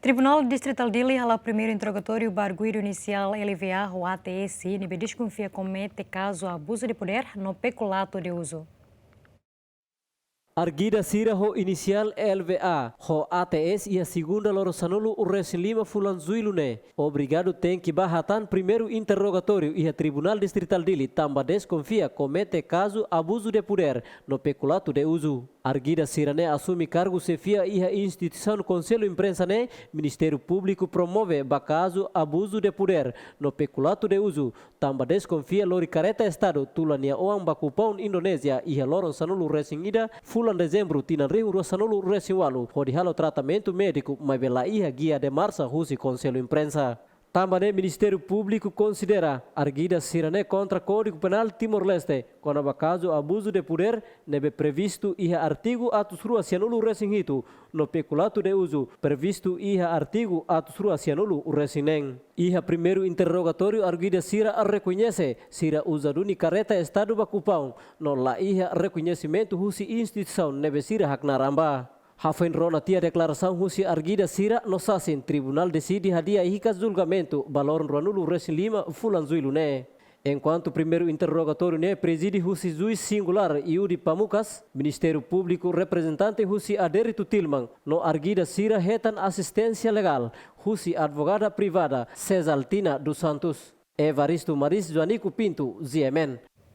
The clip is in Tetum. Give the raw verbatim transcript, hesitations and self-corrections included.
Tribunál Distritál Dili hala'o primeiru interrogatóriu ba arguidu inisiál L V A ho A T S ne'ebé deskonfia komete kazu abuzu de podér no pekulatu de uzu. Arguida sira ho inisiál L V A ho A T S iha segunda loron sanulu resin lima fulan Jullu ne'e obrigadu tenke ba hatán primeiru interrogatóriu iha Tribunál Distritál Dili tanba deskonfia komete kazu abuzu de podér no pekulatu de uzu. Arguida sira ne'e asume kargu xefia iha instituisaun Konsellu Imprensa ne'e Ministériu Públiku promove ba kazu abuzu de podér no pekulatu de uzu, tanba deskonfia lori kareta Estadu tula nia oan ba kupaun Indonézia iha loron sanulu resin ida fulan Dezembru tinan rihun rua sanulu resin ualu, hodi halo tratamentu médiku maibé la iha guia de marcha husi Konsellu Imprensa. Tanba ne'e Ministériu Públiku konsidera arguida sira ne'e kontra Kódigu Penál Timor-Leste, kona-ba kazu abuzu de podér ne'ebé previstu iha artigu atus rua sianulu resin hitu, no pekulatu de uzu previstu iha artigu atus rua sianulu resin neen. Iha primeiru interrogatóriu arguida sira rekoñese sira uza duni kareta Estadu ba kupaun, no la iha rekoñesimentu husi instituisaun ne'ebé sira haknaar an ba. Hafoin rona tiha deklarasaun husi arguida sira no sasin, tribunál deside hadi'a hikas julgamentu ba loron ruanulu resin lima fulan Jullu ne'e. Enkuantu primeiru interrogatóriu ne'e prezide husi juís singulár Yudi Pamukas, Ministériu Públiku reprezentante husi Adérito Tilman no arguida sira hetan asisténsia legál husi advogada privada Cesaltina dos Santos. Evaristo Maris, Joanico Pinto, G M N.